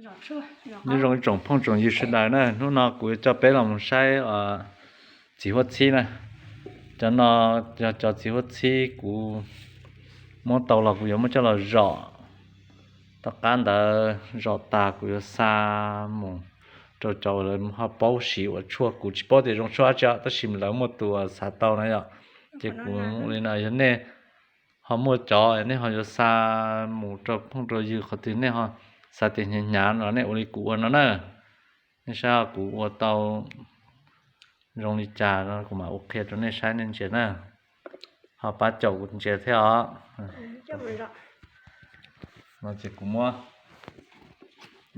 Nyob zoo ib tsoom phooj tsoom ywg sawv daws na, hnub no kuv yuav coj peb los mus saib txiv huab txhib na. Cov no yog cov txiv huab txhib kuv muab tau los kuv yuav muab coj los zom. Tom qab ntawd zom tas kuv yuav xa mus rau cov uas lawv ho paub siv ua tshuaj, kuv tsis paub tias zoo tshuaj dab tsi tab sis lawv muaj tus xav tau na yom. Ces kuv ua li no, yog nej ho muaj cov nej ho yuav xa mus rau phooj rau ywg qhov twg nej ho xav tias hnyav hnyav no nej ua li kuv ua no na. Nej saib kuv ua tau zoo li cas no kuv mam ua qhia rau nej saib nej ntsia na. Ho pab caum kuv ntsia thiab os. No ces kuv muab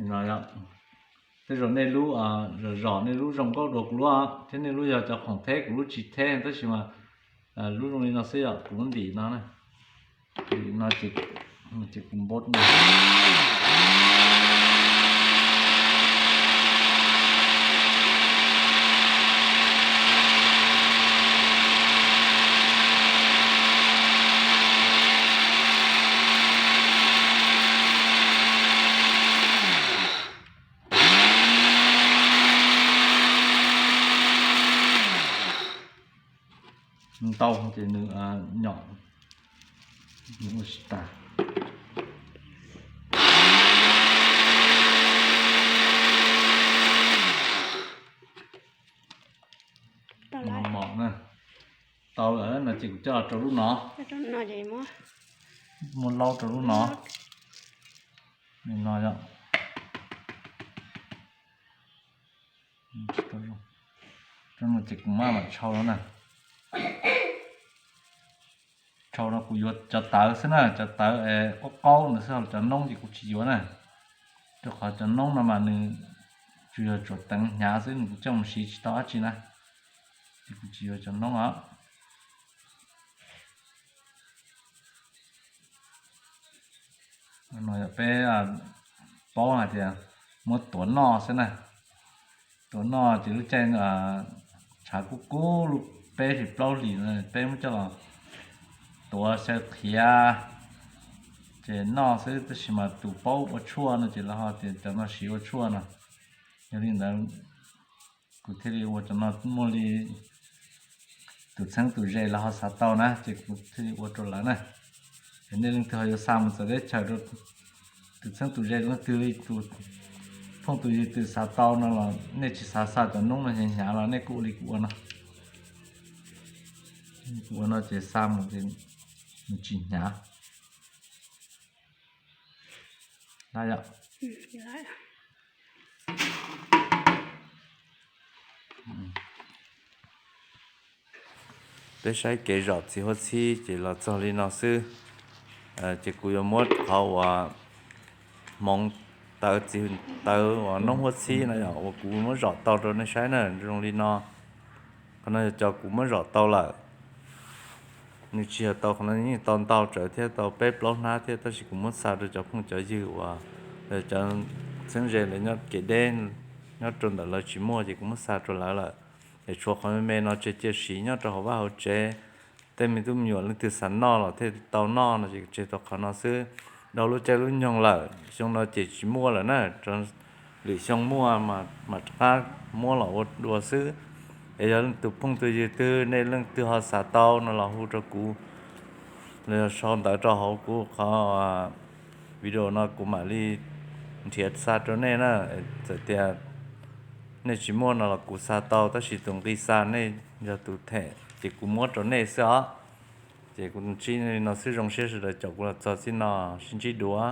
no, tej zaum nej lub zom zom nej lub zoo nkauj dua kuv lub thiab, nej lub yog cov khoom theb, kuv lub tsis theb tab sis mas lub zoo li no xwb yom, kuv lub ntim no na. Ntim no ces kuv npau no. Ntau ces nws nyom, nws ua tsis tas. Mos mos na. Tau lawm no ces kuv coj rau lub no. Muab laub rau lub no. Li no yom. Ces kuv maj mam tshau no na. Tshau no kuv yuav cov tawv xwb na, cov tawv es qaub qaub ntawd xwb, cov noob ces kuv tsis yuav na. Rau qhov cov noob no mas nws tsuas yog tsuam teev hnyav xwb, nws kuv coj mus siv tsis tau dab tsi na. Ces kuv tsis yuav cov noob os. No yog peb paub hais tias muab tuav noj xwb na. Tuav noj ces lub caij tshav kub kub lub peb hlis plaub hlis no peb muab coj los tuav xyaw qhiav ces noj xwb, tab sis mas tus paub ua tshuaj no ces lawv ho tias cov no siv ua tshuaj no. Yog li ntawd kuv thiaj li ua cov no muaj li tus txheeb tus ze lawv ho xav tau na ces kuv thiaj li ua rau lawv na. Es nej leej twg ho yuav xa mus txawv teb chaws rau tus txheeb tus ze leej twg li tus phooj tus ywg twg xav tau no los nej tsis xav xa cov noob no hnyav hnyav los nej kuj ua li kuv ua no. Kuv ua no ces xa mus ces nws tsis hnyav. Peb saib kev zom txiv huab txhib ces los txog li no xwb. Ces kuv yuav muab qhov uas hmoov tawv txiv tawv uas noob huab txhib no yom uas kuv muab zom tau rau nej saib na, zoo li no. Qhov no yog cov kuv muab zom tau lawm. Nws tsis yog tau qhov no, yeej tau ntau tsawv thiab, tau peb plaub hnab thiab, tab sis kuv muab xa rau cov phooj cov ywg uas cov txheeb ze lawv nyob kev deb, nyob rau ntawm lawv tsis muaj ces kuv muab xa rau lawv lawm. Es tshuav qhov me me no tseg cia siv nyob rau hauv vaj hauv tsev, tej me tub me nyuam leej twg xav noj los thiaj tau noj no ces tseg tau qhov no xwb. Dhau lub caij lub nyoog lawm, xyoo no ces tsis muaj lawm na, lwm xyoo muaj mam rov qab muab los ua dua xwb. Es yog tus phooj tus ywg twg nej leej twg ho xav tau no los hu rau kuv, los yog sau ntawv rau hauv kuv qhov video no kuv mam li nrhiav xa rau nej na. Txawm tias nej tsis muaj no los kuv xa tau, tab sis tus nqi xa nej yog tus them ces kuv muab rau nej xwb os. Ces kuv ntsib li no xwb, zoo siab sawv daws caum kuv los txog txij no, sib ntsib dua.